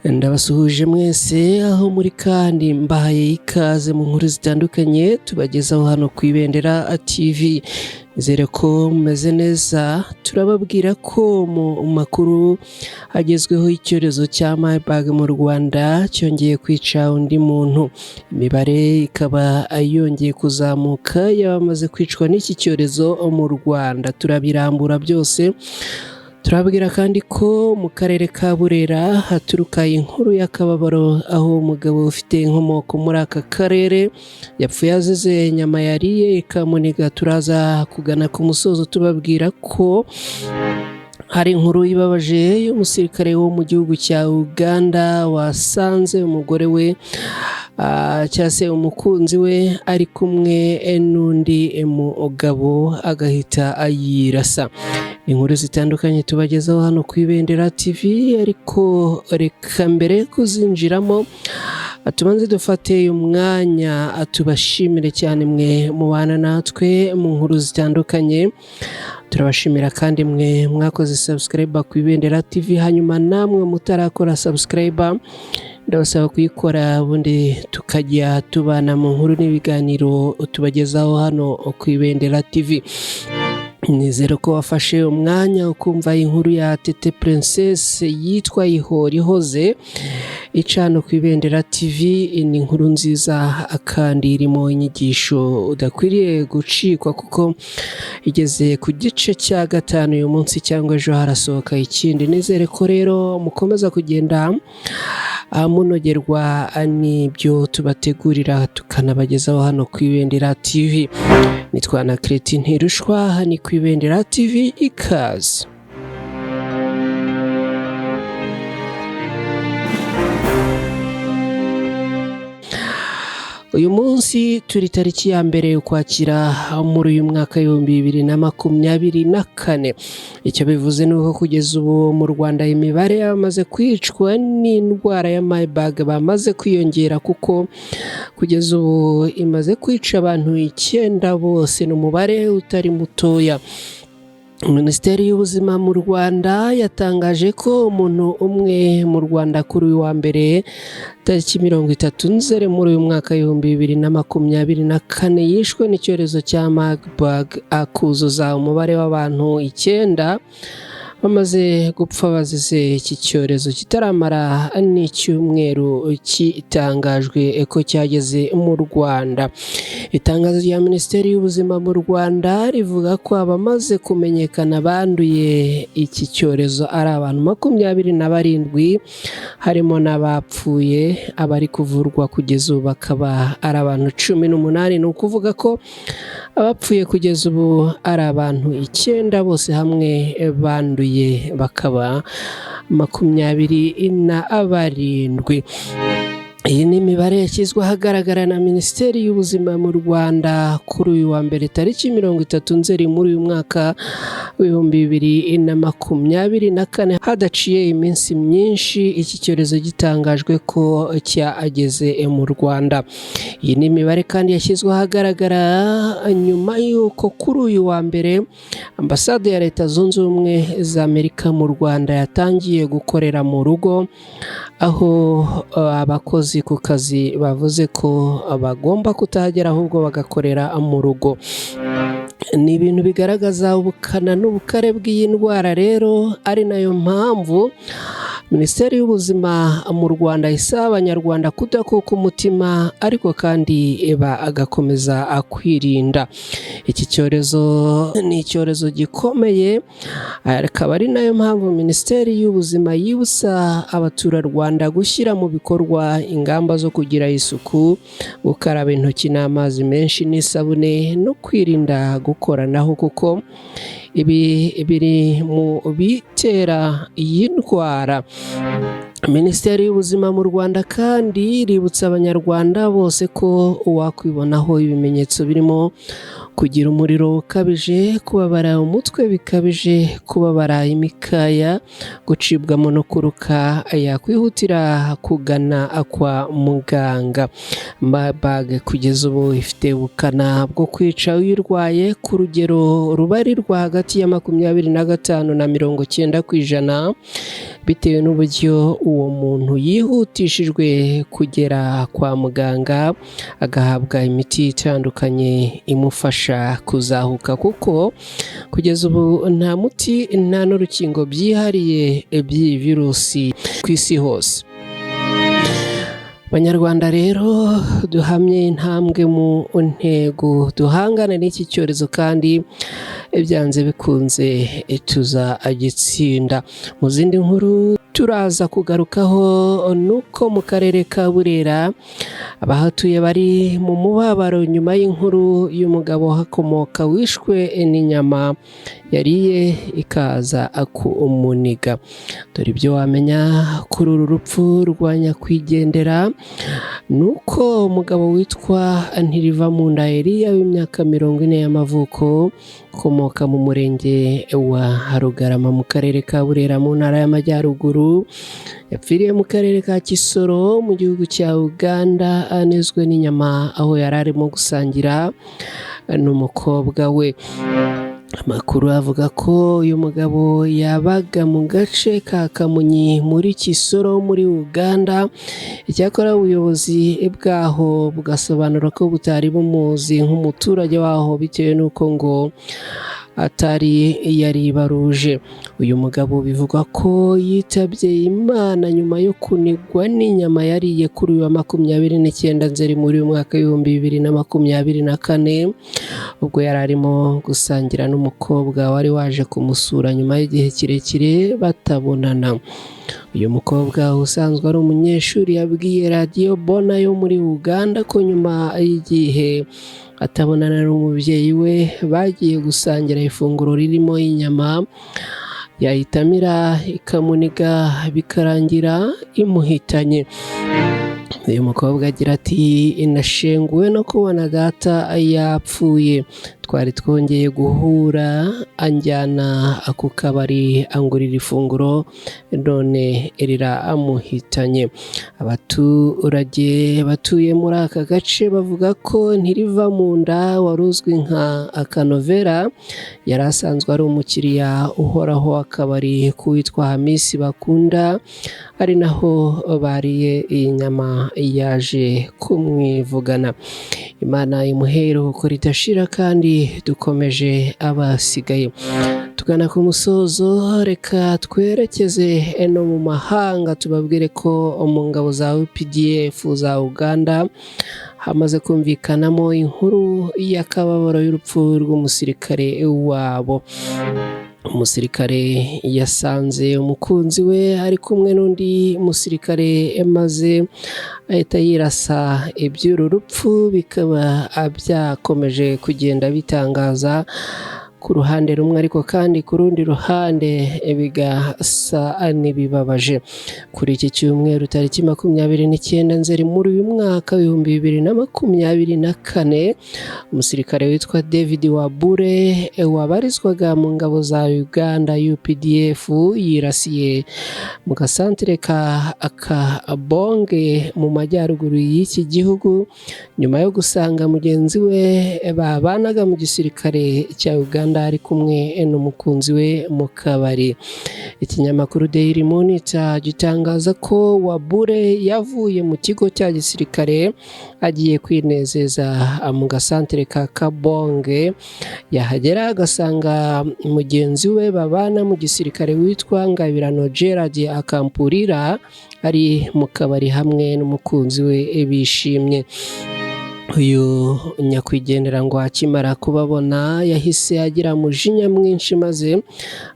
Ndabasuhuje mwese aho muri kandi mbahaye ikaze mu nkuru zitandukanye tubagezaho hano ku Ibendera TV. Nizere ko mumeze neza. Turababwira ko mu makuru agezweho icyorezo cya Marburg mu Rwanda cyongeye kwica undi muntu, imibare ikaba yongeye kuzamuka y'abamaze kwicwa n'iki cyorezo mu Rwanda. Turabirambura byose. Turababwira kandi ko mu karere ka Burera haturuka inkuru y'akababaro, aho umugabo ufite inkomoko muri aka karere yapfuye azize inyama yariye ikamuniga. Turaza kugana ku musozo tubabwira ko hari inkuru ibabaje y'umusirikare wo mu gihugu cya Uganda wasanze umugore we, cyangwa se umukunzi we, ari kumwe n'undi mugabo agahita ayirasa. Inkuru zitandukanye tubagezaho hano ku Ibendera TV, ariko reka mbere kuzinjiramo tubanze dufate umwanya tubashimire cyane mwe mubana natwe mu nkuru zitandukanye. Turabashimira kandi mwe mwakoze subscribe ku Ibendera TV, hanyuma namwe mutarakora subscribe ndabasaba kuyikora, ubundi tukajya tubana mu nkuru n'ibiganiro tubagezaho hano ku Ibendera TV. Nizere ko wafashe umwanya ukumva inkuru ya Tete Princess yitwa Ihora Ihoze icana ku Ibendera TV. Ni inkuru nziza kandi irimo inyigisho udakwiriye gucikwa, kuko igeze ku gice cya 5 uyu munsi cyangwa ejo harasohoka ikindi. Nizere ko rero mukomeza kugenda munogerwa n'ibyo tubategurira tukanabagezaho hano ku Ibendera TV. Nitwa na Kereti Ntirushwa, ni ku Ibendera TV. Ikaze. Uyu munsi turi tariki ya 1 Ukwakira muri uyu mwaka 2024. Icyo bivuze ni uko kugeza ubu mu Rwanda imibare y'abamaze kwicwa n'indwara ya Marburg bamaze kwiyongera, kuko kugeza ubu imaze kwica abantu 9 bose, ni umubare utari mutoya. Minisiteri y'Ubuzima mu Rwanda yatangaje ko umuntu umwe mu Rwanda kuri uyu wa mbere tariki 30 Nzeri muri uyu mwaka 2024 yishwe n'icyorezo cya Marburg, akuzuza umubare w'abantu 9 bamaze gupfa bazize iki cyorezo kitaramara n'icyumweru kitangajwe ko cyageze mu Rwanda. Itangazo rya Minisiteri y'Ubuzima mu Rwanda rivuga ko abamaze kumenyekana banduye iki cyorezo ari abantu 27, harimo n'abapfuye. Abari kuvurwa kugeza ubu bakaba ari abantu 18. Ni ukuvuga ko abapfuye kugeza ubu ari abantu 9 bose hamwe banduye bakaba 27. Iyi ni imibare yashyizwe ahagaragara na Minisiteri y'Ubuzima mu Rwanda kuri uyu wa mbere tariki 30 Nzeri muri uyu mwaka 2024, hadaciye iminsi myinshi iki cyorezo gitangajwe ko cyageze mu Rwanda. Iyi ni imibare kandi yashyizwe ahagaragara nyuma y'uko kuri uyu wa mbere Ambasade ya Leta Zunze Ubumwe za Amerika mu Rwanda yatangiye gukorera mu rugo, aho abakozi ku kazi bavuze ko bagomba kutahagera ahubwo bagakorera mu rugo. Ni ibintu bigaragaza ubukana n'ubukare bw'iyi ndwara rero, ari nayo mpamvu Minisiteri y'Ubuzima mu Rwanda isaba Abanyarwanda kudakuka umutima, ariko kandi bagakomeza kwirinda. Iki cyorezo ni icyorezo gikomeye, akaba ari nayo mpamvu Minisiteri y'Ubuzima yibutsa abaturarwanda gushyira mu bikorwa ingamba zo kugira isuku, gukaraba intoki n'amazi menshi n'isabune, no kwirinda gukoranaho, kuko ibi biri mu bitera iyi ndwara. Minisiteri y'Ubuzima mu Rwanda kandi iributsa Abanyarwanda bose ko uwakwibonaho ibimenyetso birimo Kugira umuriro ukabije, kubabara umutwe bikabije, kubabara imikaya, gucibwamo no kuruka, yakwihutira kugana kwa muganga. Marburg kugeza ubu ifite ubukana bwo kwica uyirwaye ku rugero rubarirwa hagati ya 25 na 90%, bitewe n'uburyo uwo muntu yihutishijwe kugera kwa muganga agahabwa imiti itandukanye imufasha kuzahuka, kuko kugeza ubu nta muti nta n'urukingo byihariye by'iyi virusi ku isi hose. Banyarwanda rero, duhamye intambwe mu ntego, duhangane n'iki cyorezo kandi byanze bikunze tuzagitsinda. Mu zindi nkuru turaza kugarukaho nuko mu karere ka Burera abahatuye bari mu mubabaro nyuma y'inkuru y'umugabo uhakomoka wishwe n'inyama yariye ikaza kumuniga. Dore ibyo wamenya kuri uru rupfu rwa nyakwigendera: ni uko umugabo witwa Ntirivamunda Eliya w'imyaka 40 y'amavuko, ukomoka mu murenge wa Rugarama mu karere ka Burera mu ntara y'Amajyaruguru, yapfiriye mu karere ka Kisoro mu gihugu cya Uganda anizwe n'inyama aho yari arimo gusangira n'umukobwa we. Amakuru avuga ko uyu mugabo yabaga mu gace ka Kamonyi muri Kisoro muri Uganda. Icyakora ubuyobozi bwaho bugasobanura ko butari bumuzi nk'umuturage waho, bitewe n'uko ngo atari yaribaruje. Uyu mugabo bivugwa ko yitabye Imana nyuma yo kunigwa n'inyama yariye kuri uyu wa 29 Nzeri muri uyu mwaka w'2024, ubwo yari arimo gusangira n'umukobwa wari waje kumusura nyuma y'igihe kirekire batabonana. Uyu mukobwa usanzwe ari umunyeshuri yabwiye Radiyo Bona yo muri Uganda ko nyuma y'igihe atabonana n'umubyeyi we, bagiye gusangira ifunguro ririmo inyama, yayitamira ikamuniga, bikarangira imuhitanye. Uyu mukobwa agira ati: "Nashenguwe no kubona data yapfuye. Twari twongeye guhura, anjyana ku kabari, angurira ifunguro, none riramuhitanye." Abaturage batuye muri aka gace bavuga ko Ntirivamunda wari uzwi nka Akanovera yari asanzwe ari umukiriya uhoraho w'akabari k'uwitwa Hamisi Bakunda, ari naho bariye iyi nyama yaje kumwivugana. Imana imuhe iruhuko ridashira kandi dukomeje abasigaye. Tugana ku musozo, reka twerekeze no mu mahanga, tubabwire ko mu ngabo za UPDF za Uganda hamaze kumvikanamo inkuru y'akababaro y'urupfu rw'umusirikare wabo. Umusirikare yasanze umukunzi we ari kumwe n'undi musirikare, maze ahita yirasa. Iby'uru rupfu bikaba byakomeje kugenda bitangaza ku ruhande rumwe, ariko kandi ku rundi ruhande bigasa n'ibibabaje. Kuri iki cyumweru tariki 29 Nzeri muri uyu mwaka w'2024, umusirikare witwa David Wabure wabarizwaga mu ngabo za Uganda UPDF yirasiye mu gasantere ka Kabonge mu majyaruguru y'iki gihugu, nyuma yo gusanga mugenzi we babanaga mu gisirikare cya Uganda ari kumwe n'umukunzi we mu kabari. Ikinyamakuru Daily Monitor gitangaza ko Wabure yavuye mu kigo cya gisirikare agiye kwinezeza mu gasantere ka Kabonge, yahagera agasanga mugenzi we babana mu gisirikare witwa Ngabirano Gerard Akampurira ari mu kabari hamwe n'umukunzi we bishimye. Uyu nyakwigendera ngo akimara kubabona yahise agira umujinya mwinshi, maze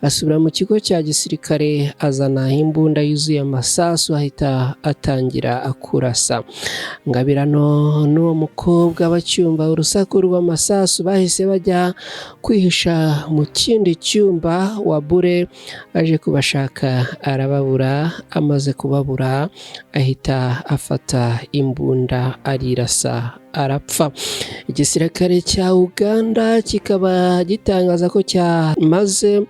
asubira mu kigo cya gisirikare, azana imbunda yuzuye amasasu, ahita atangira kurasa. Ngabirano n'uwo mukobwa bacyumva urusaku rw'amasasu bahise bajya kwihisha mu kindi cyumba. Wabure aje kubashaka arababura, amaze kubabura ahita afata imbunda arirasa, arapfa. Igisirikare cya Uganda kikaba gitangaza ko cyamaze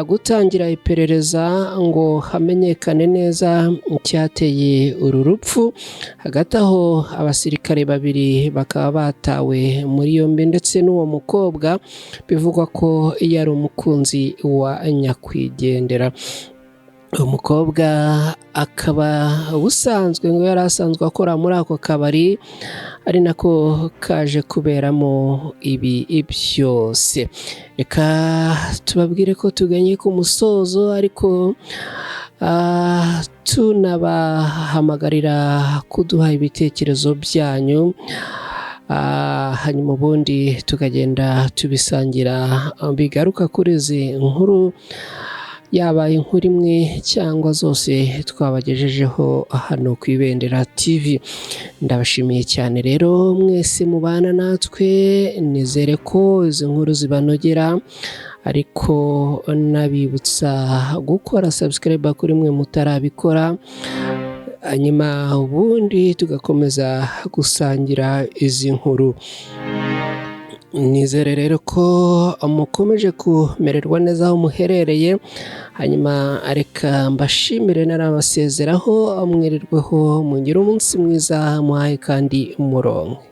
gutangira iperereza ngo hamenyekane neza icyateye uru rupfu. Hagati aho abasirikare babiri bakaba batawe muri yombi ndetse n'uwo mukobwa bivugwa ko yari umukunzi wa nyakwigendera. Umukobwa akaba ubusanzwe ngo yari asanzwe akora muri ako kabari, ari nako kaje kuberamo ibi byose. Reka tubabwire ko tuganye ku musozo, ariko tunabahamagarira kuduha ibitekerezo byanyu, hanyuma ubundi tukagenda tubisangira bigaruka kuri izi nkuru, yaba inkuru imwe cyangwa zose twabagejejeho hano ku Ibendera TV. Ndabashimiye cyane rero mwese mubana natwe, nizere ko izi nkuru zibanogera, ariko nabibutsa gukora subscribe kuri mwe mutarabikora, hanyuma ubundi tugakomeza gusangira izi nkuru. Nizere rero ko mukomeje kumererwa neza aho muherereye, hanyuma reka mbashimire narabasezeraho, mwirirweho, mugire umunsi mwiza, muhaye kandi muronke.